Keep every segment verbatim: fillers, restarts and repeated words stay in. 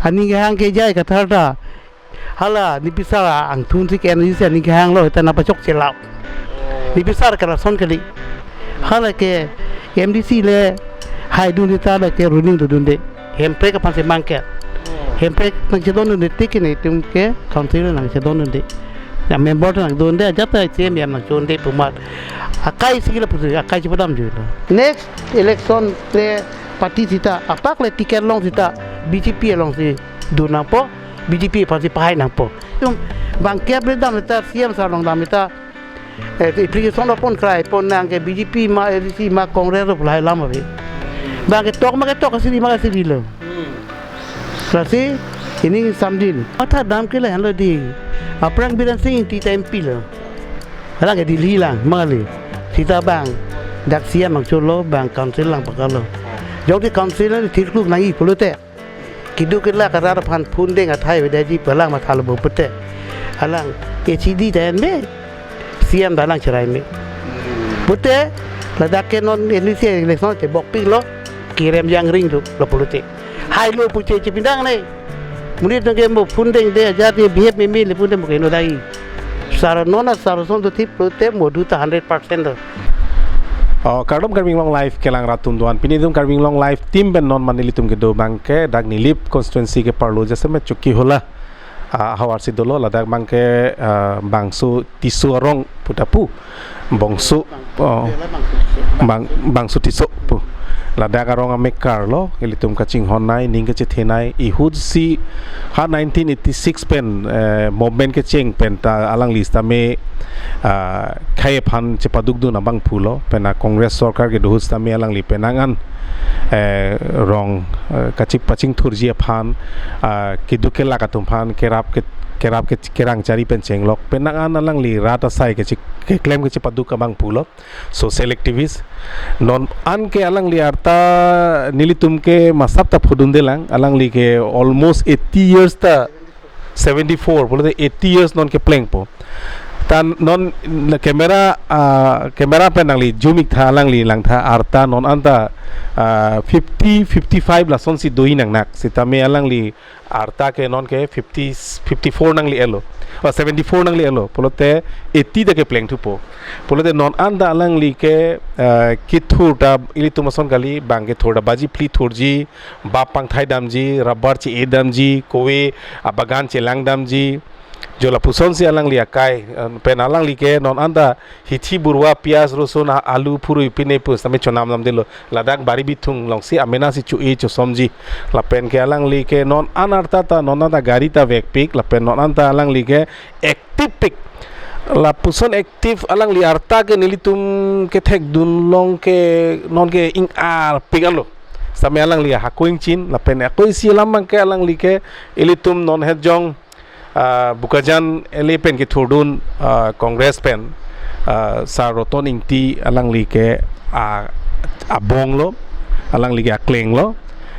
aning kehang ke jai kathar ta. Hala, nipisar angthun si ke N C C aning kehanglo, ta nangpachok chelap. Nipisar ke lason kali. Hala ke M D C le haidun sita le ke ruling dodunde. Hemprek aphan si mangke. Hemprek nangchedondunde tik ke netum ke council nangchedondunde. Ya member nangdunde, ajat ta C M M nangchonde pu amat. Akai si lapusi, akai si padam julo. Next election le party sita, apak le ticket long sita, B J P along si dun nangpo, B J P aphan si pahai nangpo. Tum bang kep le dam ta, C M sar along dam ta, eh, application lo pon krai, pon nang ke B J P ma, A D C ma, Congress lo pulai lam ave. Bang ketok ma ketok, kasiri ma kasiri lo. Lasi, ining samdin. Matha dam ke lahenlo di. Aphrang Biren Singh Ingti ta M P lo. Alang ke Delhi lang, mali. Sita bang, dak C M nangcholo, bang council lang pakalo. Jodi council lang thirkluk nangji pulote. Keduk keduk arat aphan phun deng athai avedaji pu alang mathalo bo pute. Alang H E D ta en me. C M ta alang cherai me. Pute, ladak ke non N C election te bokpiklo, kirem jangring tu, lo pulote. Hailo pu che chepindang ne. Monit nang ke mo phun dengde ajat ye behave meme le phun deng mo ke no dai. Sar non a sar son do thip te mo do ta hundred percent do. Oh, kardom Karbi Anglong Live kelang rat atum do-an. Pini atum Karbi Anglong Live team pen non mane nelitum kedo abang ke dak Nilip constituency ke parlo jasemet Chokihola, ah, havar si dolo, ladak abang ke, ah, Bangso Tisso arong pu ta pu. Bongso, oh, Bang, Bangso Tisso pu. Ladak arong amekar lo, ilitum kachinghon nei, ning kachethe nei, ihut si ha nineteen eighty-six pen, eh, movement kecheng pen ta alangli sitame, ah, khei aphan chepadukdun abang pulo, pen a Congress sorkar kedo ahut sitame alangli penang an, eh, rong, eh, kachipachingthurji aphan, ah, keduk kelak atum aphan, kerap ke, kerap ke, kerang chari pen chenglok, penang an alangli rat asai kechik, keklem kechepaduk abang pulo. Social activist. Non an ke alangli arta nelitum ke masap ta phodunde lang, alangli ke almost eighty years ta, seventy-four, pulote eighty years non keplengpo. Ta non camera, ah, camera pen nangli zoom ik tha, alangli langtha arta non anta, ah, fifty, fifty-five lason si do-i nangnak. Sitame alangli arta ke non ke fifty, fifty-four nangli-etlo. Oh, seventy-four nangli-etlo. Pulote eighty ta kepleng thupo. Pulote non anta alangli ke, eh, kethur ta ilitum ason kali, bang kethur ta baji phli thurji, bap pangthai damji, rubber che-e damji, kove abagan chelang damji. Jo lapuson si alangli akai, eh, pen alangli ke non anta hithi burwa, piyaj, rosun, a-, alu, phurui, pine pu sitame chonam damdelo. Ladak bari bithung along si amena si cho-e chosomji. Lapen ke alangli ke non an arta ta, non anta gari ta vekpik, lapen non anta alangli ke active pik. Lapuson active alangli arta ke nelitum kethekdun along ke non ke ing-arpik anlo. Sitame alangli hako ingchin, lapen ako isi alam abang ke alangli ke ilitum non het jong, ah, Bokajan L A pen kethurdun, ah, Congress pen, ah, Sar Roton Ingti alangli ke, ah, abong lo, alangli ke akleng lo.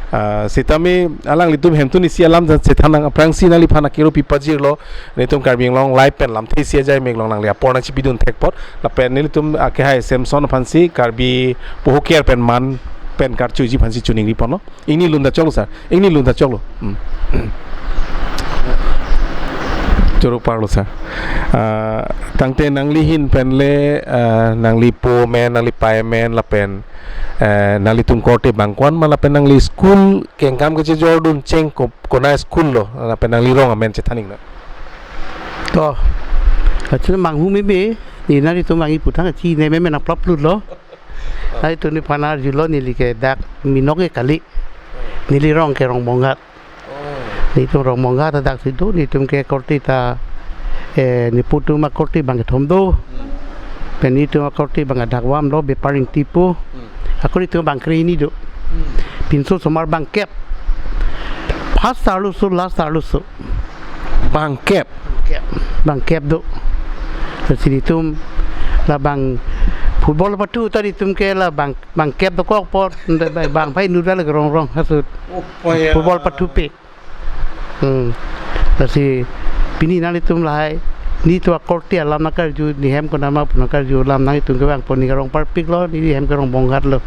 Ah, sitame alanglitum hemtun isi alam jan chethan nang, aphrangsi nangliphan akero pipajirlo, nelitum Karbi Anglong Live pen lamthe isi ajai mek along nangli apor nangchipidun thekpot, lapen nelitum, ah, kehai Samson aphansi Karbi Poho Care pen man pen karchuji aphansi choningri ponlo. Ingni lun ta choklo, sir. Ingni lun ta choklo. Hmm. Choro parlo, sir. Ah, tangte nangli ahin pen le, ah, nangli po amen, nangli pei amen lapen, eh, nanglitum korte abang ko-an ma lapen nangli school kengkam kechejordun cheng ko-, konat school lo, lapen nangli rong amen chethan iknon. To, achu manghu meme, ne nanglitum abang iputhang achi ne meme nangplap lutlo. Nanglitum nephan arjulo, neli ke dak Minok ke kali. Neli rong ke Rongbonghat. Nelitum Rongbonghat ta dak si do, nelitum ke korte ta, eh, nepu atum akorte abang kethom do. Pen nelitum akorte abang adak vam lo, Bepar Ingti pu. Ako nelitum abang kre-hini do. Pinso osomar bangkep. First arloso, last arloso. Bangkep. Bangkep. Bangkep do. Lasi nelitum labang football pathu ta nelitum ke labang, bangkep dokok apot, bang phai nu dal rong rong hasut. Oh, ya. Football pathu pe. Hmm. Lasi pini nanglitum lahai, nelitum akorte alam nangkarju, ne hem konat ma pu nangkarju alam nanglitum kevang pon, ne ke rong Parpik lo, ne hem ke Rongbonghat lo.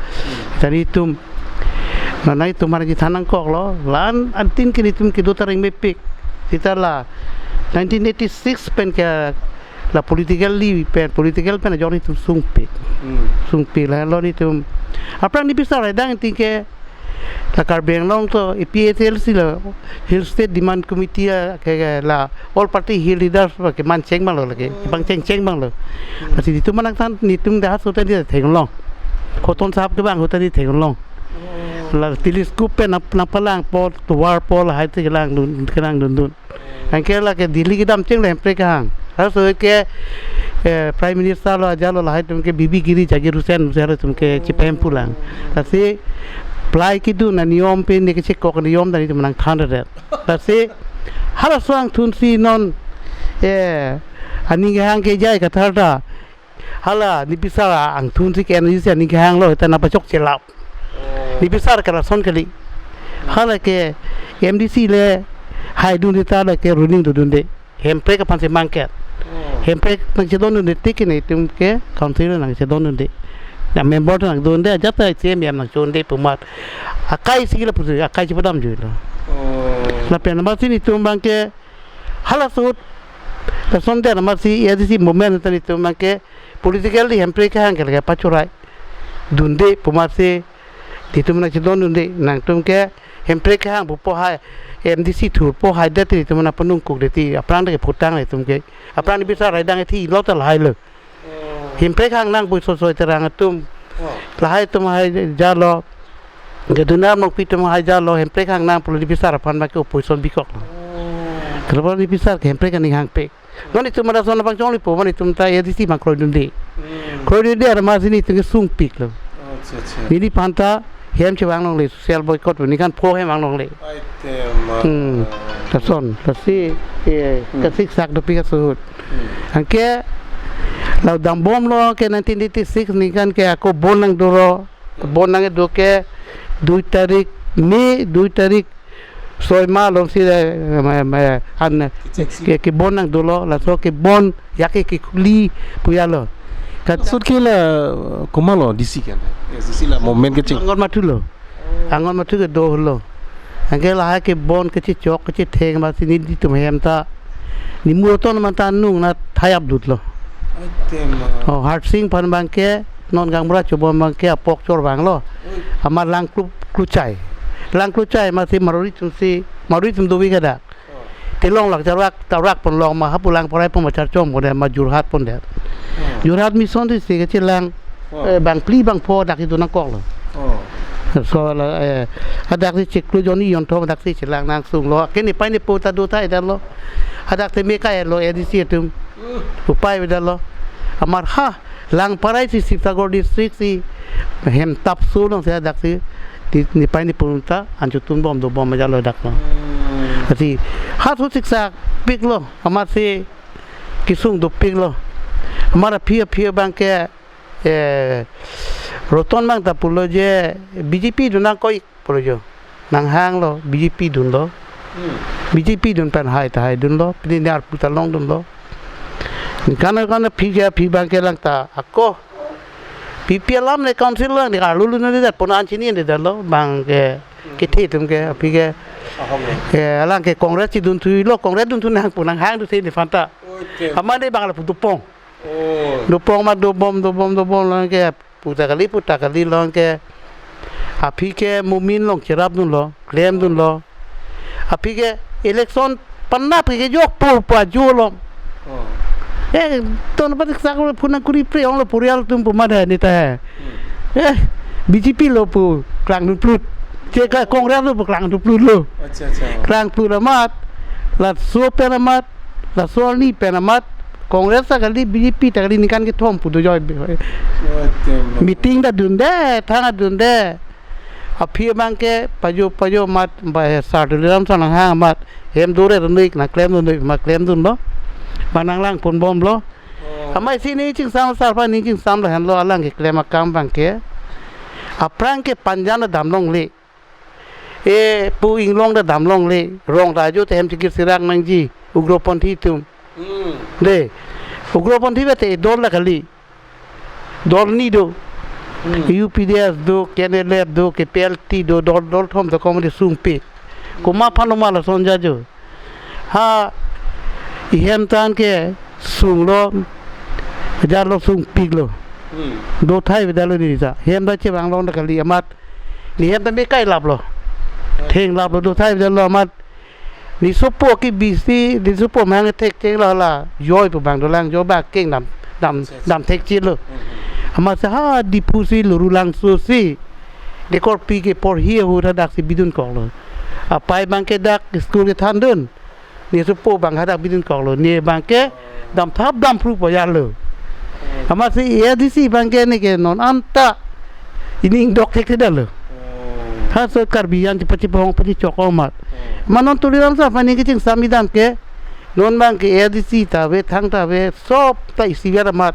Ta nelitum Mane itum mane chethan nangkoklo, la-an antin ke netum kedo ta rengmepik. Seta la nineteen eighty-six pen ke la politically pen, political pen ajok netum sungpik. Hmm. Sungpik lahelo netum. Aphrang ne bisar hai dang antin ke la Karbi Anglong to A P H L C lo, Hill State Demand Committee a ke, ke la All Party Hill Leaders ba keman cheng abang lo lake, kepangcheng cheng abang lo. Lasi netum mane nangthan netum dak ahut ta ne theklong. Khoton sahab kevang ahut ta ne theklong. La telescope pen nang, nangpalang apot, tovar apot lahai te kelangdun, kelangdundun. Anke lake Delhi kedam cheng le Hemprek kehang. Laso ke, eh, Prime Minister lo ajat lo lahai atum ke B B Giri, Zakir Hussain, Hussain atum ke chepahemphu lang. Lasi plai kedun aniyom pen ne kechekok aniyom ta netum nangthandet. Lasi halaso angthunsi non, eh, aning kehang ke J I Kathar ta. Hala ne bisar angthunsi ke N O C si aning kehanglo, ta nangpachokche lap. Ne bisar ke lason kali. Hala ke M D C le haidun seta lake ruling dodunde. Hemprek aphansi mangket. Hemprek nangchedondunde tik ke netum ke council nangchedondunde. Na member ta nangdunde, ajat ta C E M nangchedonde pu amat. Akai si la pusi, akai si padamjuilo. Lapen amatsi netum abang ke halaso ahut, lason det amatsi A D C movement ta netum abang ke politically Hemprek kehang ke lake pachorai dunde pu amatsi netum nangchedondunde, nangtum ke Hemprek kehang pupo hai, M D C thurpo hai det netum nangpanungkukde ti, aphrang ta kephutang netum ke. Aphrang ne bisar hai dang thi lo ta lahai lo. Hemprek kehang nang pu Sosoi Terang atum. Oh. Lahai atum hai jalo. Gedunam Rongpi atum hai jalo, Hemprek kehang nang pulo ne bisar aphan abang ke opposition bikoklo. Oh. Kalo ne bisar ke Hemprek aning hangpik. Non itum mane lason abang chonglepo, mane itum ta A D C abang kroidunde. Hmm. Kroidunde amatsi netum ke sungpiklo. Acha, acha. Neliphan ta hem chevang longle, social boycott pu ningkan pho hem vang longle. Ai te ma. Hmm. Lason, lasi, eh, Hmm. kasiksak dopik ahut. Hmm. Anke, la dambomlo ke nineteen eighty-six ningkan ke ako bond nangdolo, bond nangkedo ke dui tarik May, dui tarik soi ma alongsi, eh, ma, ma, an, Kechengsi. ke, ke bond nangdolo, laso ke bond, ya ke, ke khuli puya lo. Kat- Sut ke la, komatlo D C ke? Yes, D C la movement kecheng. Angon mathulo. Angon mathu kedo lo. Anke lahai ke bond kechechok, kechetheng amatsi netum hem ta. Nimu aton amat ta nung na thayap dutlo. Ai te ma. Oh, Harsing aphan abang ke, non gaonbura chobom abang ke apok chor vanglo. Oi. Amat lang klu-, kluchai. Lang kluchai amatsi maruri atumsi, maruri atum dovek hadak. Oh. Telong lak charvak, charvak pon long ma hapu lang parai pon ma charchom pon ma Jorhat pon det. Oh. Jorhat mission ti si kechelang, Oh. eh, bangphli bangpho dak itum nangkoklo. Oh. So la, eh, hadak si chiklo jonni jonthom hadak si chelang nangsunglo. Ke nepei nepo ta do ta edetlo. Hadak te me kai lo A D C atum. Uh. Upai vedetlo. Amat ha lang parai si Sibsagar district si hem tapso alongsi hadak si di, nepei nepo ta anchot tunbom dobom ajatlo dak lo. Hmm. Lasi halaso siksakpiklo, amatsi kesung dopiklo. Amat aphi aphi abang ke, eh, Roton abang ta pulo je B J P dun nangkok pulo jo. Nanghanglo, B J P dunlo. Hmm. B J P dun pen hai ta haidunlo, pini ne arpu ta longdunlo. Ningkan ningkan aphi ke aphi abang ke lang ta ako. P P alam le council lang ne arlo lun ne det pon an chinine detlo, abang ke, kethe atum ke, aphi ke. Ahok lo. Eh, alang ke Congress si dunthuilo, Congress dunthu nang pu nanghang tu si nephan ta. Oi, te. Amat ne abang lapu dopong. Oh. Dopong amat dobom, dobom, dobom along ke pu ta kali, pu ta kali along ke. Aphi ke Momin along cherapdunlo, klemdunlo. Aphi ke election panap ke kejok po pa julo. Oh. Eh, ton patik sak lo phun nangkuri pre ong lo purial atum pu amat he ne ta he. Hmm. Eh, B J P lo pu klangdun plut. Che ka Congress lo pu klangdun plut lo. Acha, acha. Klangplut amat, laso pen amat, laso arni pen amat, Congress ta kali, B J P ta kali, ningkan kethom pu dojoi. Oh, te ma. Meeting ta dunde, thang ta dunde. Aphi abang ke pajo pajo amat, ba he sar Tuliram Ronghang amat, hem dore dunde, nangklem dunde, ma klemdunlo. Ma nanglang ponbomlo. Oh. Amatsi ne chingsam sar aphan ne chingsam lahenlo alang keklem akam abang ke. Aphrang ke Panjan ta dam longle. E pu Inglong ta dam longle, rong ta ajo te hem chikir sirak nangji, ugroponthi atum. Hmm. De, ugroponthi bete dol ta kali. Dol ni do. Hmm. U P D S do, K N L F do, K P L T do, dol, dol thom do, komedi sungpik. Komat aphan lo ma lason jajo. Ha, ihem tan ke sunglo, jarlo, sungpiklo. Hmm. Do thai avedetlo neli ta. Hem ta chevang long ta kali amat. Neli hem ta me kai laplo. Theng laplo, do thai avedetlo amat. Neli sopo ke bisi, neli sopo mang thekchenglo la. Joi pu abang dolang, joi ba keng dam, dam, dam thekchelo. Hmm. Amat si ha Diphu si Lurulangso si. Dekorpi ke porhi ahut hadak si bidunkoklo. Apei abang ke dak school kethandun. Neli sopo abang hadak bidunkoklo. Neli abang ke damthap damphru po jarlo. Amat si A D C abang ke neke non anta ining dok thekthedetlo. Ha, so Karbi an chepachi pahong pachi chok amat. Ma non Tuliram sar aphan neli kachingsamji dam ke non abang ke A D C ta ave, thang ta ave, sop ta isiver amat.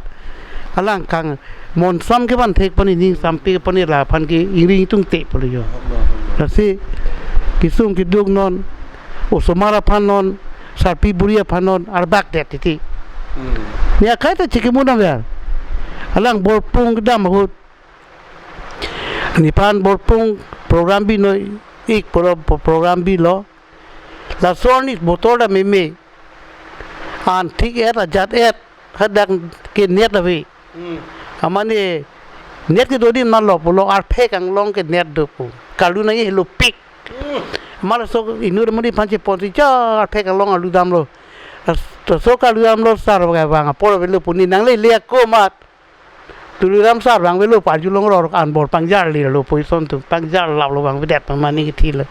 Alang kang monsam kevan thek pani, ning sampe pani, laphan ke ingri ingtung te pulo jo. Lasi kesung keduk non, osomar aphan non, sarpi buri aphan non arbak det titi. Hmm. Neli akai ta chekimut aver. Alang Borpung kedam ahut. Nephan Borpung program binoi-ik pulo, program bilo. Laso arni botor ta meme. An thik-et ajat-et hadak ke net ave. Hmm. Amat ne net kedo din ma lo pulo, arphek anglong ke net do pu. Kalu nangji helopik. Hmm. Amat laso inut amonit aphan cheponsi ja arphek anglong alu damlo. Las-, laso kalu damlo sar vang apor avelo pu, neli nanglele ako amat. Tuliram sar vangvelo pu arjulong ror, an bor pangjarlelo pu, ison atum pangjarlaplo, vangvedet pu mane kethilo.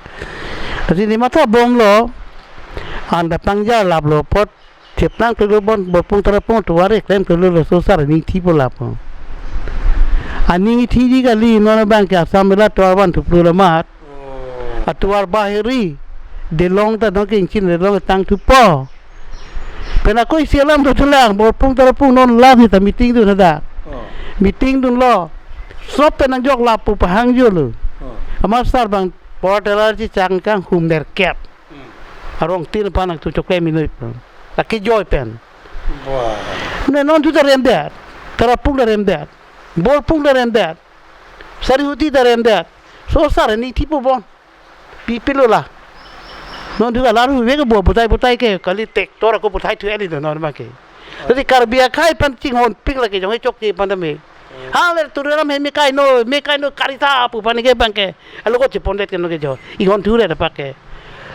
Lasi neli matha bomlo, an ta pangjarlaplo apot cheplang tulu bon, Borpung Tarapung atovar keklem tulu, laso sar aning thi pu lapu. Aning thiji kali, non abang ke Assam mela atovar van thuplula amat. Oh. Atovar bahiri, delong ta nonke ingchin delong tang thupo. Pen ako isi alam dothelang, Borpung Tarapung non lam hita meeting dun hadak. Oh. Meeting dunlo. Sop pen nangjoklap pu pahangjolo. Oh. Amat sar abang por telar si chang kang humder kep. Hmm. Arong tin aphan nangtum choklem inoi pu. Lake joi pen. Wah. Ne non thu ta remdet. Tarapung ta remdet. Borpung ta remdet. Sarihuti ta remdet. So sar aning thi pu bon. Pi pilo la. Non thu ka laru vek bo butai butai ke kali, tractor ako butai thu eli do non abang ke. Jadi Karbi akhei aphan chinghonpik lake jong e chokche aphan tame. Hmm. Ha le Tuliram he me kaino, me kaino karitha pu aphan ke abang ke. Alo ko chepondet ke non ke jo. Inghon thu re dapak ke.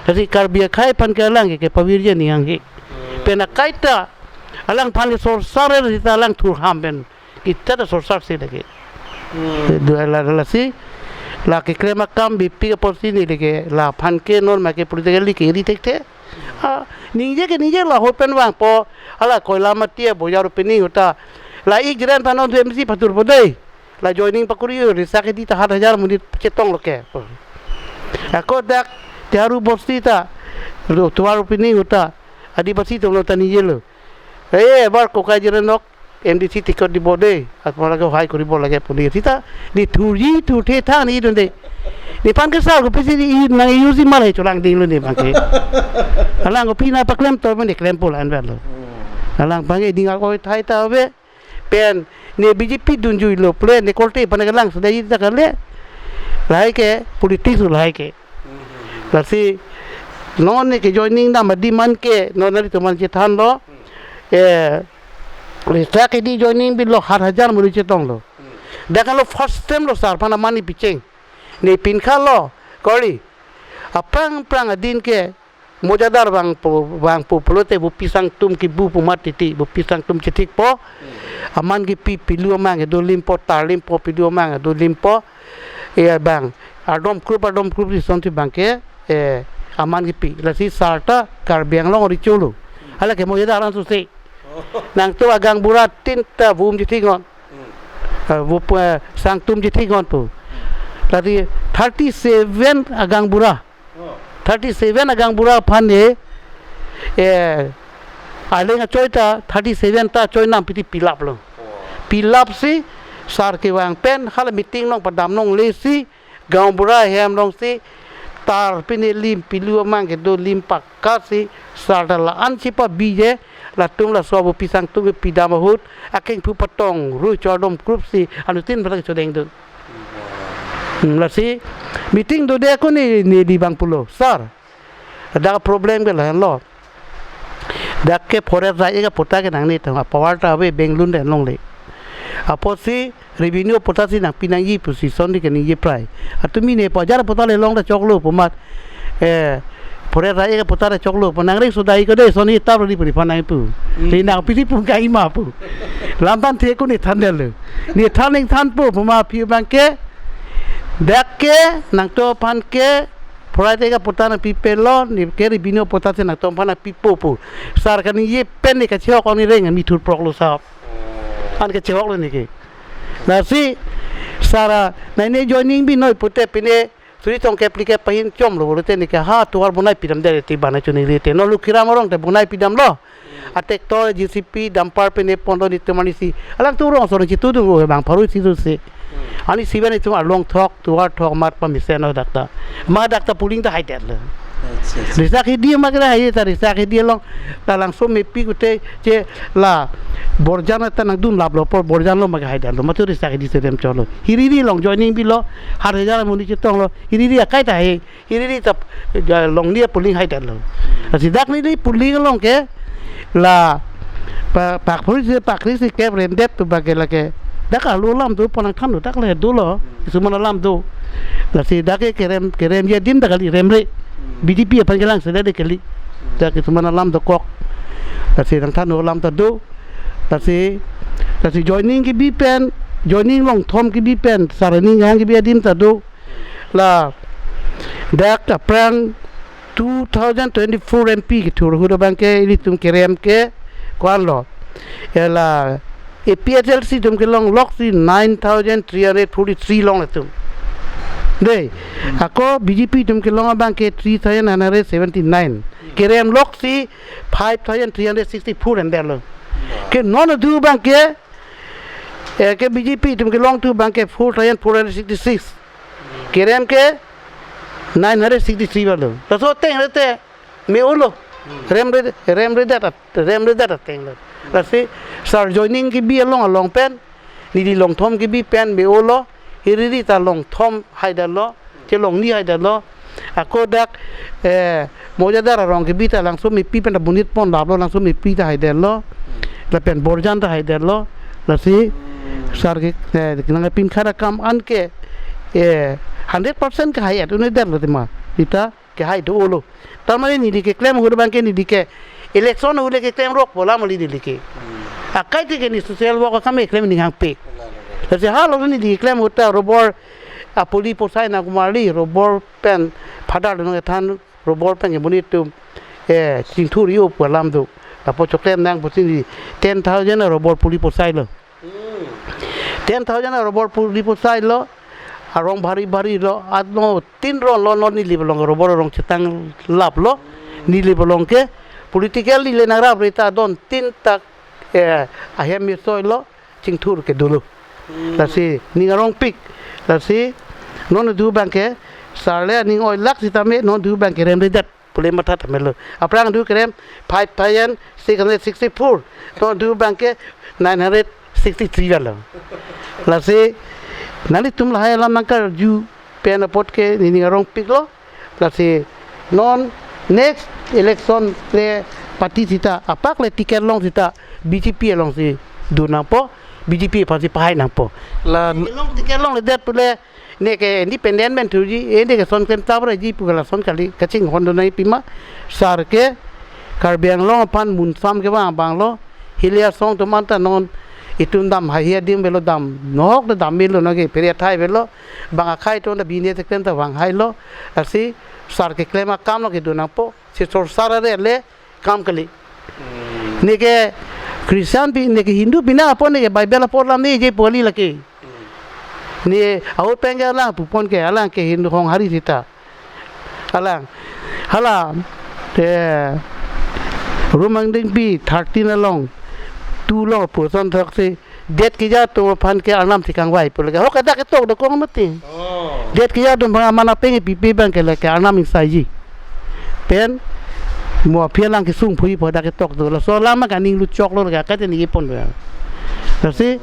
Jadi Karbi akhei aphan ke alang ke, ke pavirje ni ang ke. Hmm. Pen akai ta alangphan le sorsar re sita alang thurham pen. Kita ta sorsar si lake. Hmm. Dua la, lasi, la keklem akam bipik apotsi neli ke, laphan ke non ma ke politically ke ri thekthe. Ah, ningje ke ningje la hopen vangpo, hala Koilamati abojar opening ahut ta. La ik jeren aphan non thu M C pathurpo dei. La joining pakuri, risak hedi ta hat hajar monit chetonglo ke. Ako dak Tiharu bosti ta, lo atovar opening ahut ta. Adipasi atum lo ta ningjelo. Eh, ebar kokai jeren nok M D C ticket dibo dei, apor lake ohai koribo lake pu neli sita, neli thurji thurthe than neli dun dei. Nephan ke sar kopisi neli nang-use ma le cholang dinglo nephan ke. Alang kopi nangpaklem to, neli klem pu la-an verlo. Alangphan ke ding ako thai ta ave. Pen neli B J P dunjuilo pu le, neli kolte aphan ke lang sudai ta kale. Lahai ke politics lahai ke. Lasi non neli ke joining dam adim an ke non nelitum aphan chethanlo. Eh, risak hedi joining bilo hat hajar monit chetonglo. Dak lo first time lo sar aphan aman neli picheng. Neli pinkhalo, kori. Aphrang aphrang adin ke mojadar vangpo, vangpo pulote bupi sangtum kibu pu mat titi, bupi sangtum chethikpo. Aman kipi, pilu amang kedo limpo, tar limpo, pilu amang kedo limpo. Eh, abang, ardom krup, ardom krup ison ti abang ke, eh, aman kipi. Lasi sar ta Karbi Anglong recho lo. Hala ke mojadar an susi. Nangtum agaonbura tin ta vum chethik non. Hmm. Eh, vum, eh, sangtum chethik non pu. Lasi thirty-seven agaonbura. Oh. Thirty-seven agaonbura aphan ne, eh, aleng achoi ta, thirty-seven ta choi nam piti pilaplo. Oh. Pilap si, sar kevang pen, hala meeting nangpadam nangle si, gaonbura ahem along si, tar pine lim, pilu amang kedo lim pakat si, sar ta la-an si pabije, Latum laso abu pisang tung pidam ahut, akeng phu patong, ru chordom group si, anuttin phalak chodeng dun. Hmm, lasi, meeting do de ako ni, neli bang pulo, sir. Dak problem ke lahenlo. Dak ke forest right ke patta ke nangne tang, power ta ave Bangalore den longle. Apotsi revenue patta si nangpi nangji pusi son di kaningje prai. Atumi ne pajar patta le long ta choklo pu amat. Eh, forest right ke patta ta choklo pu nangreng sudai ko de son ni tar di puri phan nang pu. Hmm. Di nang pisi pu kai ma pu. Lam than the ko ni than del. Ni than ning than pu pu ma pi bang ke. Dak ke nangtum aphan ke forest right ke patta nangpipe lo, ni ke revenue patta si nangtum aphan nangpipo pu. Sir kaningje pen ni kachehok ni reng mi thur prok lo sahab. An kachehok lo ni ke. Lasi, sir, na ne joining bi noi pute pine, suri tong kepli ke pahin chom lo, bolote ni ke ha, tovar bonai pidam dere ti bana chuni rite. No Lukiram arong te bonai pidam lo. Atek to J C B, dumper pine pon lo nitum arnisi. Alangtum rong so chitu dung lo bang pharui si tu si. Arnisi bang nitum along thok, tovar thok mat pamesen lo dak ta. Ma dak ta puling ta haidet lo. Acha, acha. Risak hidi ma kira hai ta risak hidi along. Ta langso mepi kute che la borjan ta nangdun lap lo por borjan lo ma ke haidet lo. Matu risak hidi sedem cholo. Hiriri along joining bi lo. Har hajar muni chetong lo. Hiriri akai ta hai. Hiriri ta, ja, along dia puling haidet lo. Lasi dak neli puling along ke la pa, pak phuri si pak ri si kep rem det tu bage lake. Dak alo alam tu ponang than do dak le dolo. Kisuman alam do. Lasi dak ke kerem, kerem ya dim dak kali remre. B J P aphan kelang sida de kali. Dak kisuman alam dokok. Lasi nang than do alam ta do. Lasi, lasi joining kebi pen, joining longthom kebi pen, sir aning hang kebi adim ta do. La dak aphrang two thousand twenty-four M P kethur ahut abang ke ilitum kerem ke ko-an lo. Ela A P H L C atum kelong lok si nine thousand three hundred forty-three long latum. Dei, ako B J P atum kelong abang ke three thousand nine hundred seventy-nine. Kerem lok si five thousand three hundred sixty-four and there lo. Ke non adu abang ke, eh, ke B J P atum kelong tu abang ke four thousand four hundred sixty-six. Kerem ke nine hundred sixty-three balo. Laso ateng rete me-o lo. Rem re, rem redet, rem redet ateng lo. Lasi sir joining kebi along along pen, neli longthom kebi pen me-o lo. Hiriri ta longthom haidet lo. Chelongni haidet lo. Ako dak, eh, Mojadar arong kebi ta langso mepi pen ta bunit pon lap lo, langso mepi ta haidet lo. Lapen borjan ta haidet lo. Lasi sir ke, eh, nangpin khara kam an ke, eh, hundred percent ke hai at une der lo tema. Ita ke hai do lo. Tar mane neli keklem ahut abang ke neli ke election ahut le keklem rok bola mali neli ke. Akai te ke ni social work akam keklem ning hangpik. Lasi halo neli keklem ahut ta robor apuli posai na kumali robor pen phadar dunong ethan robor pen ke monit atum, eh, chingthur yo pu alam do. Lapu choklem nang pusi neli ten thousand robor puli posai lo. Ten thousand robor puli posai lo, arong bhari bhari lo, adno tin ron lo, non neli belong robor arong chetang lap lo, neli belong ke politically le nangrap reta don tin tak, eh, ahem misoi lo, chingthur ke dulu. Lasi ning arongpik, lasi non adu abang ke, sir le ning oi lak sitame, non adu abang ke rem redet. Pule matha tame lo. Aphrang adu kerem five thousand six hundred sixty-four. To adu abang ke nine hundred sixty-three balo. Lasi nanglitum lahai alam nangkarju pen apot ke neli arongpik lo. Lasi non next election le party sita apak le ticket long sita B J P along si dun nangpo, B J P aphan si pahai nangpo. La long ticket longledet pule ne ke independent pen thuji, eh, ne ke son klem tabra ji pu ke lason kali, kachinghon do nai pima, sir ke Karbi Anglong aphan munsam kevang abang lo, hilia song atum anta non itum dam hai hi adim avelo dam, nohok ta dam avelo nake peri athai avelo, bang akhai atum ta bini te klem ta vang hai lo, lasi sir keklem akam lo kedun nangpo, si sor sar are le, kam kali. Ne ke Christian pi, ne ke Hindu pina apot ne ke Bible apot lam ne je poli lake. Ne ahut pen ke alang pupon ke alang ke Hindu hong hari sita. Alang. Hala, eh, Romang ding pi thirteen along. Tu long puson thok si. Det keja atum aphan ke arnam si kangvai pu lake. Hok adak ketok dokong mati. Oh. Det keja atum aphan aman apeng pipi abang ke lake arnam ingsaiji. Pen Mo aphi alang kesung phui po dak ketok do. Laso alam ma kaning luchok lo ka kate ni pon do. Lasi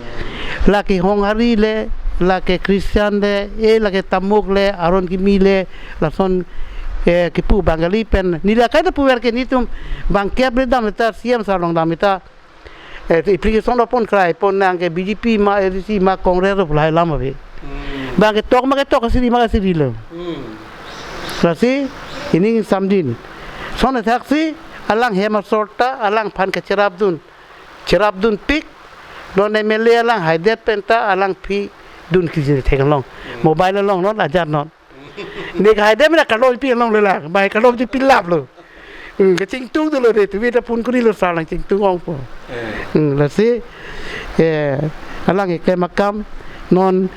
lake Honghari le, lake Christian le, e lake Tamuk le, Aron Kimi le, lason eh, kipu Bengali pen. Neli akai ta puver ke netum bang kep le dam ta C M sar along dam ta. Eh, application lo pon krai pon nang ke B J P ma A D C ma Congress lo pulai lam abi. Hmm. Bang ketok ma ketok, kasiri ma kasiri lo. Hmm. Lasi ining samdin. Son thaksi alang hem asor ta alangphan kecherapdun. Cherapdunpik. Non M L A alang haidet pen ta alangphi dun kisi theklong. Hmm. Mobile along non ajar non. Ne kahai dem na kaloi pi along le la, bai kaloi ji pilap lo. Hmm, kachingtung dolo de, tu beta pun kuri lo salang chingtung ong po. Eh. Hmm, lasi, eh, alang keklem akam, non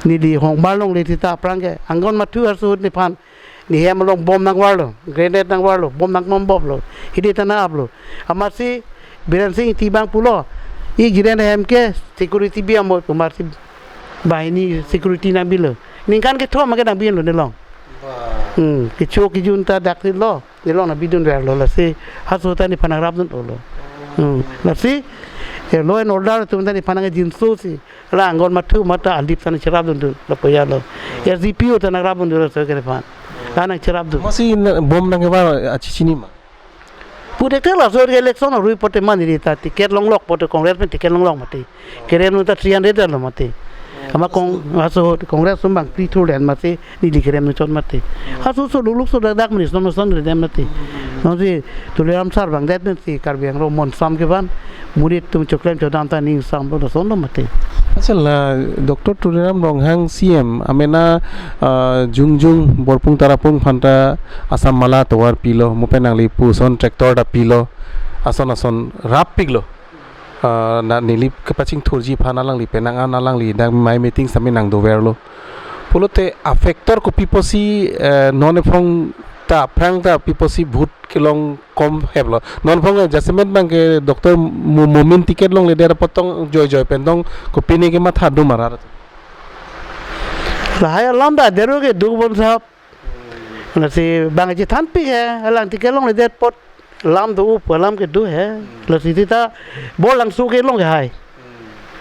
neli hong bar longle sita aphrang ke, Angon Mathur aso ahut nephan, ne hem along bom nangvarlo, grenade nangvarlo, bom nangbombomlo, hidi tana aplo. Amatsi, Biren Singh Engti abang pulo, ik jiren hem ke, security bi amo, amatsi, bahini security nangbilo. Ningkan kethom ma ke nangbilo nelong. Wah. Hmm, kecho kejun ta dak lo, nelong nangbidunverlo lasi. Haso ta nephan nangrapdun-olo. Hmm, lasi, eh, law and order atum ta nephan nangjinso si. La Angon Mathur mata alip ta nangcherapdundun, lapu ya lo. S D P O ta nangrapdundun laso ke nephan. La nangcherapdun. Amatsi na-, bom nangkevar achichini ma? Puthekthek laso ke election arui pote mani ri ta ticket longlok pote Congress pen ticket longlok mati. Kerem ta three hundred lo mati. Ama kong aso Congress sum bang three thousand mati neli kerem nu chot mati. Aso so luluk so dak dak mani som som redem mati. Nonsi Tuliram sar bang det mati Karbi Anglong monsam kevan. Murit atum choklem chodam ta ning samlo lason lo mati. Accha la Doctor Tuliram Ronghang C M amena, ah, jongjung Borpung Tarapung aphanta Assam Mala tovar pilo, mo pen nangli puson tractor ta pilo, ason ason rappiklo. Ah, na neli kepachingthurji aphan alangli penang an alangli dak mai meeting sami nangdoverlo. Pulote a factor kopi pusi, eh, non ephong ta aphrang ta pi pusi vote kelong kom heplo. Non ephong adjustment bang ke Doctor Mo-, Momin ticket longledet apot tong joijoi pen tong kopine kematha do ma rat. Lahai alam ta dero ke do bonsap. Lasi bang chethanpik he, alang ticket longledet apot lam do up, alam ke do he. Lasi sita Borlangso kelong ke hai.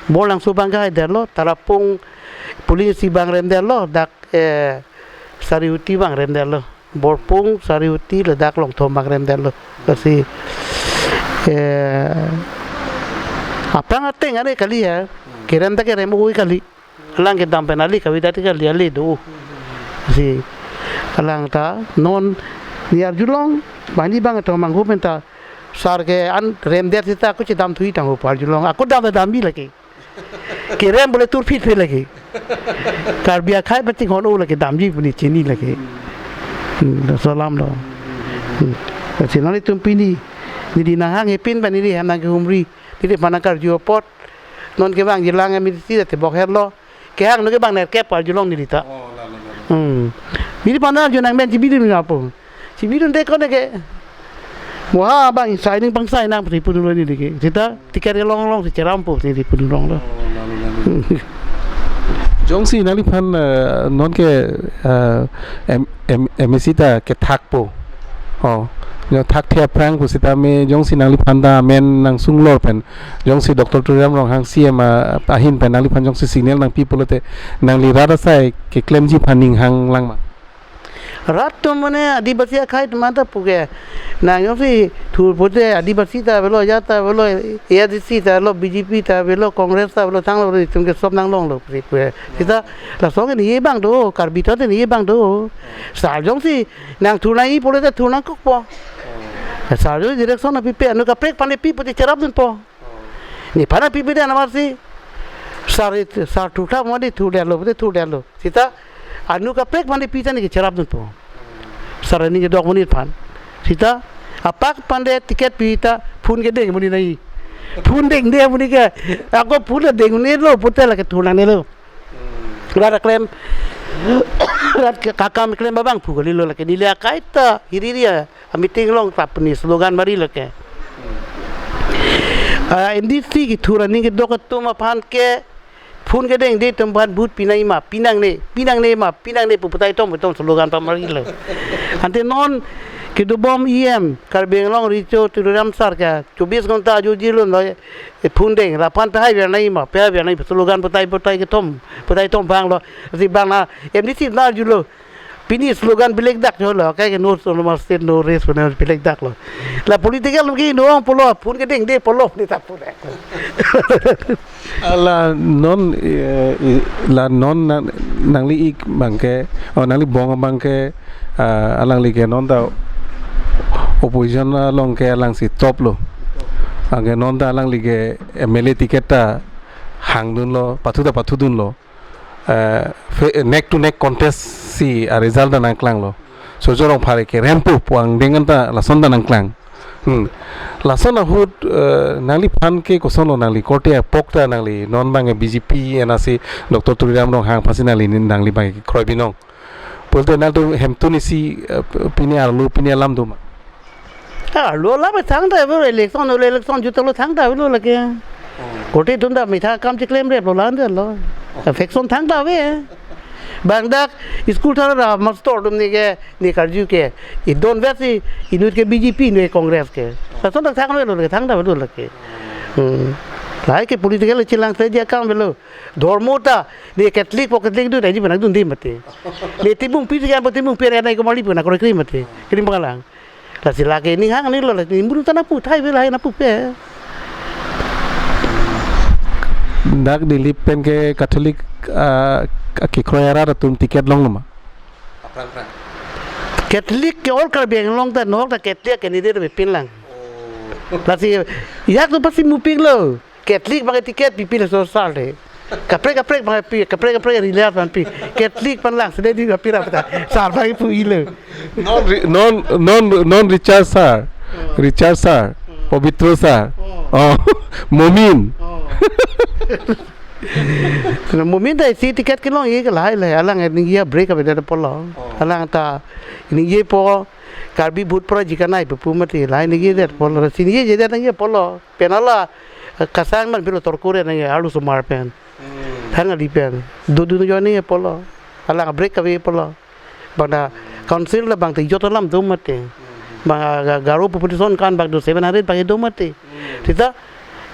Borlangso bang ke haidetlo, Tarapung polisi bang remdetlo, dak, eh, Sarihuti bang remdetlo. Borpung, Sarihuti, ladak Longthom bang remdetlo. Lasi, eh, aphrang ateng ane kali ya. Kerem ta kerem oi kali. Alang kedam pen ali kave ta kali ali do. Si, alang ta non ni arjulong, bani bang tong manghu pen ta, sar ke an remdet sita ako chedamthui tangho pu arjulong. Ako dam dambi lake. Kerem bole turphit phe lake. Karbi akhai pachinghon o lake damji pu ne chini lake. Hmm, laso alam lo. Hmm. Lasi nanglitum pini, neli nanghang hepin ba neli hem nangkehumri, neliphan nangkarju apot. Non kevangjilang M D C ta tebok herlo. Kehang no kevang nerkep arjulong neli ta. Oh, lalo, lalo. Hmm. Neliphan arju nangmen chibidun na pu. Chibidunde kone ke. Mo ha bang signing pangsai nang pri punulo neli ke. Sita ticket kelong longsi cherampo neli punulonglo. Oh, lalo, lalo. Jongsi nangliphan, eh, non ke, eh, M-, M-, M A C ta kethakpo. Oh, yo thak the aphrang pusitame jongsi nangliphan ta amen nangsunglor pen. Jongsi Doctor Tuliram Ronghang C M a-, ahin pen nangliphan jongsi signal nangpi pulote nangli rat asai keklemji aphan ning hanglang ma? Rat atum mane Adivasi akhai atum anta puke. Nang jongsi thur pote Adivasi ta avelo, ya ta avelo, A D C ta avelo, B J P ta avelo, Congress ta avelo, thanglo itum ke sop nanglonglo pri puke. Sita laso ke ne bang do, Karbi ta ne bang do. Sar jongsi nang thur nangji pulote thur nangkokpo. Sar jongsi direction nangpipe, anu kaprek aphan le pi pote cherapdunpo. Nephan nangpipe de anamarsi. Sar it-, sar thurtha modi thurdetlo, pote thurdetlo. Sita anu kaprek aphan le pi ta ne ke cherapdunpo. Sar aning kedok monit aphan. Sita apak aphan le ticket pi ta phone kedeng monit nai. Phone dengde monit ke. Ako phone le dengnelo pote lake thur nangnelo. Rat aklem, rat ke-, kakam klem abang phu kalilo lake neli akai ta hiriri a, a meeting along ta pini slogan mari lake. Ah, M D C kethur aning kedok atum aphan ke phone kedengde atum aphan vote pi nangji ma, pi nangne, pi nangne ma, pi nangne pu putai tong pu tong slogan pamarilo. Ante non Kedobom E M, Karbi Anglong Recho Tuliram Sar ke, chobis ghonta ajo jilo no, e phone deng, laphan pehai ver nai ma, pehai ver nai slogan putai putai kethom, putai thom bang lo, si bang na, M D C na julo, pini slogan bilek dak jo lo, kai ke no autonomous state, no rest, no bilek dak lo. La political ke no ang polo, phone ke dengde polo, ni tak pun. Ala non, eh, i-, la non nang-, nangli ik bangke, oh, nangli bong bangke, ah, alangli ke non ta opposition along ke alangsi top lo. Anke non ta alangli ke M L A ticket ta hangdunlo, pathu ta pathudunlo. Eh, fe-, neck to neck contest si a result ta nangklanglo. Surjya Rongphar ke rempu puang dengan ta lason ta nangklang. Hmm. Lason ahut, eh, nangliphan ke kosonlo nangli korte apok ta nangli non bang B J P ena si Doctor Tuliram Ronghang aphansi nangli, nangli bang kroi binong. Pulote nangtum hemtun isi, eh, pini arlo pini alam doma. Ah, lo la ba thangta ave election, lo election juta lo thangta ave lo lake. Korte atum ta mitha kam chiklemrep lo la ande lo. Faction thangta ave. Bang dak school thara master atum ni ke, ni karju ke, idon vet si, inut ke B J P, inut ke Congress ke. Lason dak thang lo lake, thangta lo lake. Hmm. Lahai ke political chelang saja kam lo. Dhormo ta, ni Catholic po Catholic dun, ni penang dun di mati. Ni Timungpi si kan po Timungpi, ni ko mali puna koroi kri mati. Kri bang lang. Lasi lake ning hang ni lo, lasi ni muru ta nangpu thai ave lahai nangpupe. Dak Dilip pen ke Catholic, ah, kekroi arat atum ticket longlo ma? Aphrang phrang. Catholic ke all Karbi Anglong ta nok ta Catholic candidate pipin lang. Oh. Lasi yak tu pasi mupik lo. Catholic bang ticket pipi laso sar le. Kaprek kaprek bang pi, kaprek kaprek rila pan pi. Catholic pan lang sede di pi rap ta. Sar bang pu ilo. Non Ri-, non, non, non Richard sir. Hmm. Richard sir. Hmm. Pabitro sir. Hmm. Oh. Momin. Hmm. Momin ta isi ticket kelong ye ke lahai le, alang ningje break ave det apotlo. Oh. Alang ta ningjepo Karbi vote pura jikanai pu mati, lahai ningjedet apotlo. Si ningjejedet ningje apotlo. Pen ala, eh, kasang man pilo torkure nang arlosomar pen. Hmm. Thang adi pen. Dodun jo ni apotlo. Alang break ave apotlo. Bang ta council la bang ta ijot alam do mati. Hmm. Bang, ah, Ga-, Garo population kan bang do seven hundred bang do mati. Hmm. Sita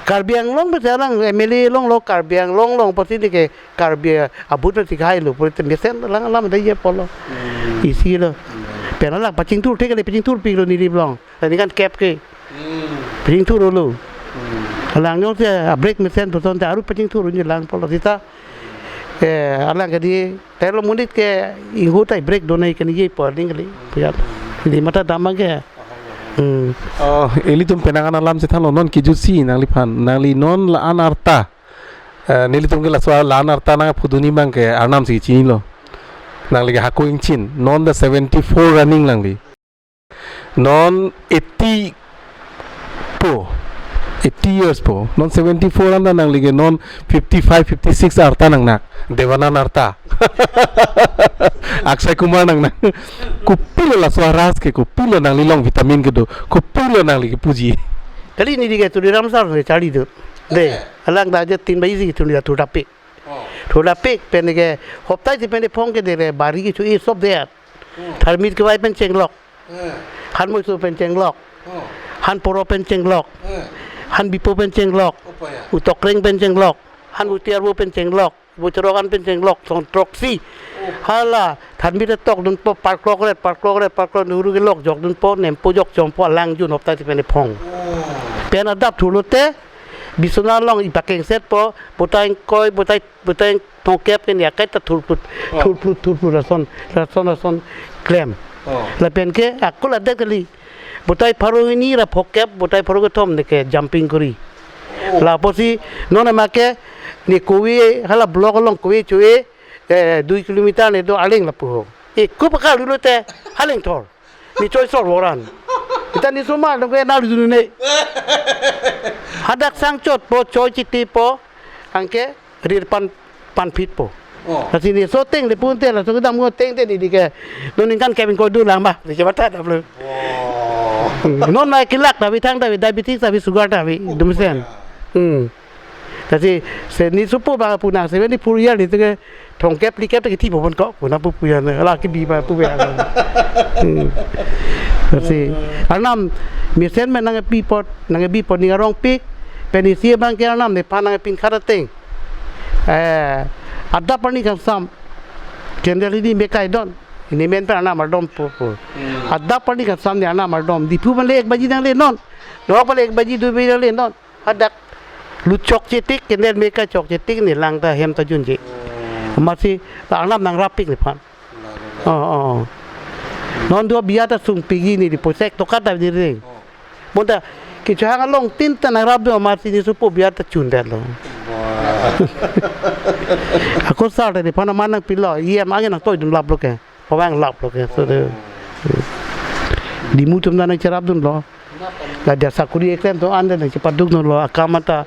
Karbi Anglong pen alang M L A longlo, Karbi Anglong along pasi ni ke Karbi, ah, vote pen si kahailo, pulote mesen alang alam dei apotlo. Hmm. Isi lo. Hmm. Pen alang pachingthur thek le pachingthurpiklo Dilip along. Tadi kan kep ke. Hmm. Pachingthurlo. Hmm. Alang jongsi a break mesen puson ta aru pachingthur unji lang apotlo sita. Eh, alang ke di, telo monit ke ingho ta break donai ke ningjepo ding kali. Puya. Di mata damang ke. Hmm. Oh, ilitum penang an alam chethanlo non kijutsi nangliphan. Nangli non la-an arta. Eh, nelitum ke laso la-an arta nangpudun abang ke arnam si chinilo. Nangli ke Hako Ingchin. Non ta seventy-four running nangli. Non eighty po, eighty years po. Non seventy-four anta nangli ke non fifty-five, fifty-six arta nangnak. Dev Anand arta. Akshay Kumar nangnak. Kopilo laso aras ke, kopilo nangli along vitamin kedo, kopilo nangli kepuji. Kali neli ke Tuliram sir ke charli do. De, alang ta je tin baji si tun ya thurdapik. Oh. Thurdapik pen ke hoptai si pen de phong ke de re bari kecho-e sop de. Hmm. Tharmit kevai pen chenglok. Eh. Han Moiso pen chenglok. Oh. Han Poro pen chenglok. Eh. Han Bipo pen chenglok. Opa ya. Utokreng pen chenglok. Han Utiarvo pen chenglok. Bochorokan pen chenglok. Song throksi. Oh. Hala, tharmit tok dunpo, parklok ret, parklok ret, parklok nuru kelok jok dunpo, nempo jok chompo, alang jun hoptai si pen de phong. Oh. Pen adap thulote, Biswanath along ipakengsetpo, botai ingkoi, botai, botai ingthongkep ke ni akai ta thurphut, oh, thurphut, thurphut lason, lason, lason klem. Oh. Lapen ke akul adet kali. Botai pharo hini ra phokep, botai pharo kethom ne ke jumping kori. Oh. Lapusi non ama ke ni kove hala block along kove cho-e, eh, dui kilometer ne do arleng lapu ho. Eko pakar dulu te haleng thor. Ni choi sor voran. Ita ni sumar dong ke nal dunu ne. Hadak sangchotpo, choi chitipo, anke rir pan, panphitpo. Oh. Lasi ni so teng le pun te, laso kedam ngo teng te ni di ke. Non ningkan kevin ko du lang ba. Di ke bata dam lo. Oh. Hmm, non mai kelak ta ave, thang ta ave, diabetes ta ave, sugar ta ave, dumsen. Hmm. Lasi, se ni supo ba puna seventy-four year ni tu ke thongkep phlikep ta kethi po pon ko, puna pu puya ne, la kebi ba pu ya. Hmm. Lasi, Arnam mesen pen nangkepi apot, nangkebi apot ning arongpik, pen isi abang ke Arnam nephan nangkepi khat ateng. Eh, adap arni kangsam, candle hini mekai don, hini men pen Arnam ardom po po. Hmm. Adap arni kangsam ne Arnam ardom, Diphu pen le ek baji nangle non, Norok pen le ek baji dui baji nangle non. Hadak lut chokche tik, candle mekai chokche tik ne lang ta hem ta junje. Hmm. Amatsi ta Arnam nangrapik nephan. Oh, oh, oh. Non do biya ta sungpik hini di posek tokat ta di ring. Oh. Bonta kechehang along tin ta nangrap do amatsi ne supo biya ta chundetlo. Wah. Ako sar ta nephan aman nangpilo, E M ange nangtoidun laplo ke. Pavang laplo ke, so de. Diphu atum ta nangcherapdunlo. La dia sakuri eklem atum an ta nangchepadukdunlo, akam ta.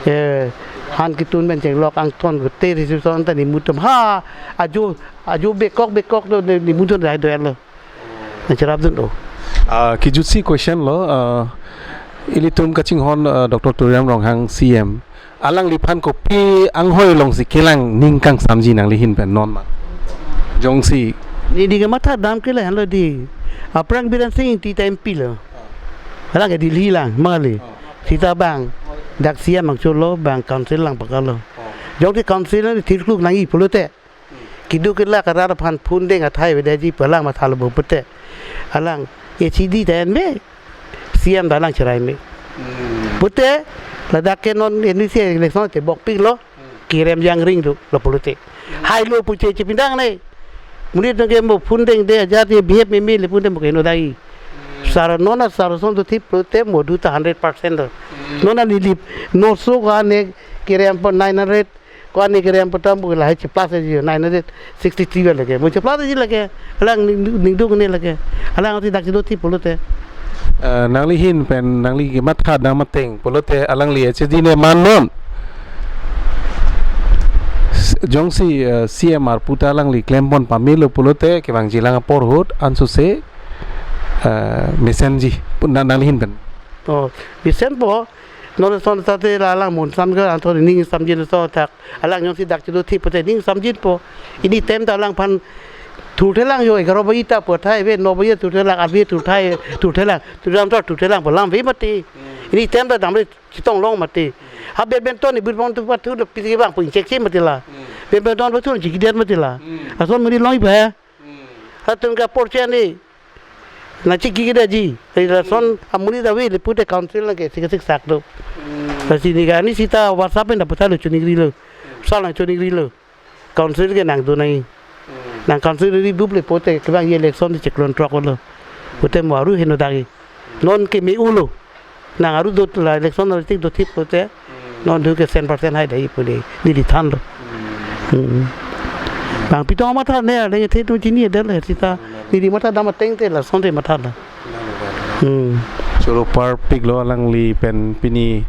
Eh, han ketun pen chenglok angton ke te reception ta Diphu atum. Ha, ajo, ajo bekok bekok do Diphu atum dai do lo. Nangcherapdun do. Ah, kejutsi question lo, ah, ilitum kachinghon, ah, Doctor Tuliram Ronghang C M. Alangliphan kopi anghoi alongsi kelang ning kangsamji nangli ahin pen non ma? Jongsi. Ne di kematha dam ke lahenlo di. Aphrang Biren Singh Ingti ta M P lo. Alang ke Delhi lang, mali. Sita bang, dak C M angcholo, bang council lang pakalo. Jongsi council ne thirkluk nangji pulote. Keduk kelak arat aphan phone deng athai avedaji pu alang mathalo bo pute. Alang H E D ta enme, C M ta alang cherai me. Hmm. Pute, ladak ke non N D C election te bokpiklo, Hmm. kerem jangring dolo pulote. Hmm. Hailo puche chepindang ne. Monit nangke mo phone dengde ajat ye behave meme le pute mo ke no dai. Hmm. Sar non a sar son do thip pulote mo do ta hundred percent do. Hmm. Non a Nilip, noso ka ne kerem po nine hundred, ko-an ne kerem patam bu lahai cheplas aji nine hundred sixty-three ba lake. Mo cheplas aji lake. Alang ning, ningduk ne lake. Alang ati dak chido thip pulote. Eh, nangli ahin pen nangli kematha dam ateng pulote alangli H E D ne man non. S-, jongsi, eh, C M arpu ta alangli klempon pamelo pulote kevangji lang apor ahut ansose, eh, mesenji pu-, na-, nangli ahin pen. Oh, mesenpo. Non son ta te la alang mun sam ke anthon ning samjin so thak. Alang jongsi dak chido thip pute ning samjinpo. Ini tem ta alangphan thurthelang jo egharo baji ta pu athai ave, no baji thurthelang, arve thurthai, thurthelang. Tuliram ta thurthelang pu alam ave mati. Hmm. Ini tem ta damri chitong long mati. Ha ben ben ton ni bir bong tu pathu lo pisi bang pun chek si mati la. Hmm. Ben ben ton pathu chik der mati la. Hmm. Ason muri long iba. Hmm. Hatum ka porche ni. Nangchiki kedaji. Lason amonit ave le pute council nangke sik sik sak do. Hmm. Lasi ne kani sita WhatsApp pen da puthalo chuningri lo. Sal nangchuningri lo. Council ke nangdun nangji. Hmm. Nang council ri bup le pute kevangji election di cheklon throk lo. Pute mo aru heno dagi. Non ke me-u lo. Nang aru do la election na tik do thip pute. Hmm. Non do ke cent percent hai dai pule. Neli thanlo. Hmm. Hmm. Bang pitong matha ne, ne the tu chini del sita. Hmm. Neli matha dam ateng te lason te matha na. Hmm. Choro parpiklo alangli pen pini,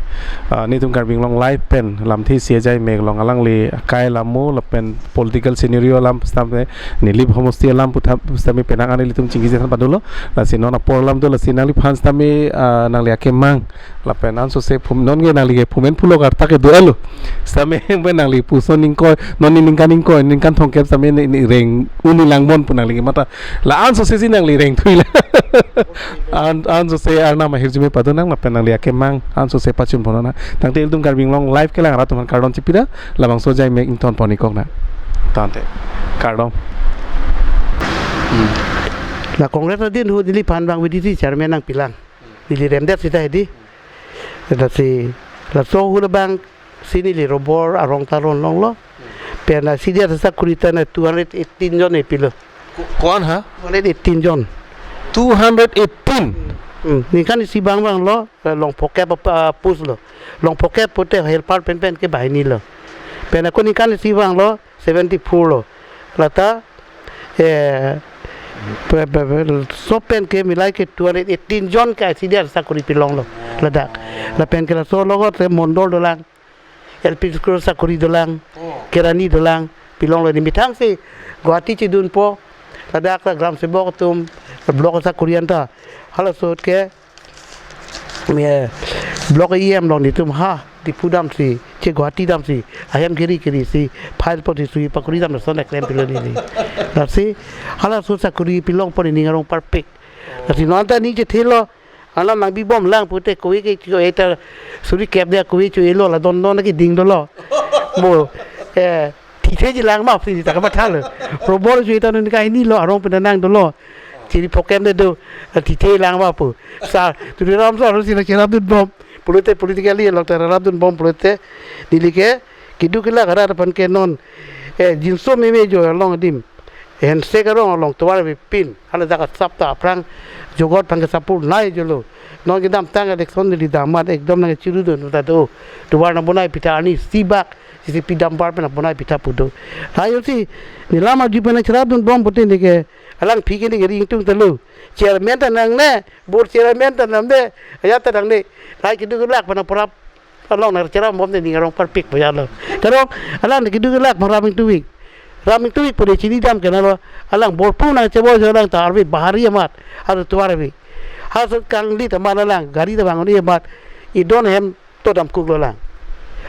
ah, netum Karbi Anglong Live pen lamthe isi ajai mek along alangli kai lamo lapen political scenario alam stampe Nilip homosti alam puthap stampe penang ani ilitum chingki jethan padulo. Lasi non apor alam do lasi nangliphan stampe, ah, nangli akemang lapen ansose phum non ke nangli ke phumen phulo karta ke do elo. Stampe pen nangli puson ingkoi, non ni ningkan ingkoi, ningkan thomkep stampe ni, ni reng uni langbon pu nangli kematha. La ansose si nangli reng thui la. An, ansose Arnam ahirjume padonang lapen nangli akemang ansose pachunpon nang. Tangte ilitum Karbi Anglong Live kelang arat atum aphan kardom chipida, labangso ajai mek ingtonpon ikok nang. Tangte. Kardom. Hmm. La Congress adin hu neliphan bang V D C chairman nangpilang. Neli remdet sita hedi. Lasi laso hu labang si neli robor arong ta ron longlo. Pen la C D S sakuri ta na two hundred eighteen jon epilo. Ko-, ko-an ha? Two hundred eighteen jon. Two hundred eighteen? Hmm, ningkan isi bang bang lo, eh, long phokep apa, ah, post lo. Long phokep pute helper pen pen ke banghini lo. Pen ako ningkan isi bang lo, seventy-four lo. Lata, eh, pe-, pe-, pe-, so pen ke milai ke two hundred eighteen jon ke C D S sakuri pilonglo ladak. Lapen ke laso logot te mondol dolang, L P school sakuri dolang, Oh. Kerani dolang, pilonglo ni methang si Guwahati chedunpo, ladak la gram sebok atum, block sakuri anta. Halaso ke, me, block E M along netum ha, Diphu damsi, che Guwahati damsi, ahem kiri kiri si, file poti sui pakuri dam son eklem pilo neli. Lasi, halaso sakuri pilongpo ne ning arong parpik. Lasi non ta ning chethelo. Alam nangbi bom lang pute kove ke cho eta suri kep dia kove cho elo la don don ke ding dolo. Mo, eh, thithe lang ma pini ta kamathalo. Probor cho eta non kahini lo arong pina nang dolo. Chiri program de do, thithe lang ma pu. Sa, Tuliram sa, si na cherapdun bom. Pulote politically along ta rapdun bom pulote. Neli ke, keduk kelak arat aphan ke non. Eh, jinso meme jo along adim. Hense karong along tovar avepin. Hala jaga sap ta aphrang jogot aphan ke sapur nai jolo. Non kedamtang election neli damat ekdom nangchirudun ta do. Tovar nang bonai pitha ani sibak. Sisi pidam bar pen nang bonai pitha pu do. Hai yo si, neli lam arju pen nangcherapdun bom pute neli ke. Alang phi ke neli ke ring tung ta lo. Chairman ta nangne, board chairman ta namde, ajat ta nangne. Lahai keduk kelak pen nang porap along nangcherap bom de ning arong parpik pajalo. Karong alang keduk kelak pen Ram Ingtuvik. Ram Ingtuvik pode chini dam kenalo. Alang borpu nangchebol alang ta arve bahari amat. Haso tovar ave. Haso kangli ta man alang, gari ta bang ni amat. Idon hem to dam kuk lo lang.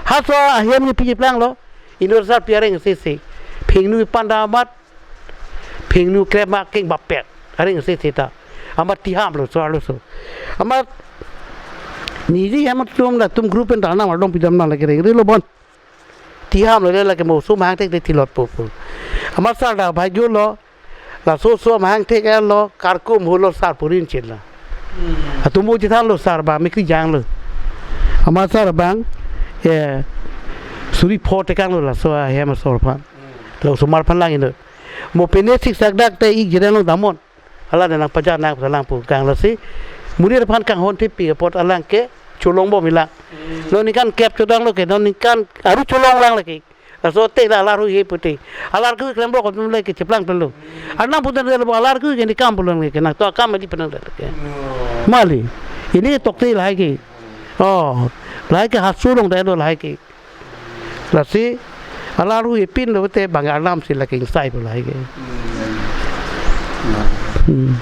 Haso ahem ni piji plang lo. Inut sar pi areng sese. Phingnu panda amat. Phingnu krep ma keng bapet. Areng sese ta. Amat tiham lo, so alo so. Amat neli hem atum latum group pen ta nam ardom pidam nang lake reng relo bon. Tiham lo le lake mo so mahang thek de thilot po po. Amat sar da bhai jo lo. Laso so mahang thek lo, karkum holo sar purin chin la. Atum mo jithan lo sar ba mikri jang lo. Amat sar bang, eh, suri pho tekang lo laso ahem asor aphan. Lo osomar aphan lang ino. Mo pine siksak dak te ik jiran lo damon. Hala de nang pajar nang pajar lang pu kang lasi. Murir aphan kanghon thepi apot alang ke cholong bom ila. Non ningkan kep chodang lo ke, non ningkan aru cholong lang lake. Laso te la alar hui he pute. Alar ku klem bok tum le ke cheplang pelo. Arnam putan le bo alar ku ke ni kam pulang le ke nang to akam ali penang le ke. Mali. Ini tok te lahai ke. Oh, lahai ke haso long dai lo lahai ke. Lasi alar hui pin lo te bang arnam si lake insai pu lahai ke. Hmm.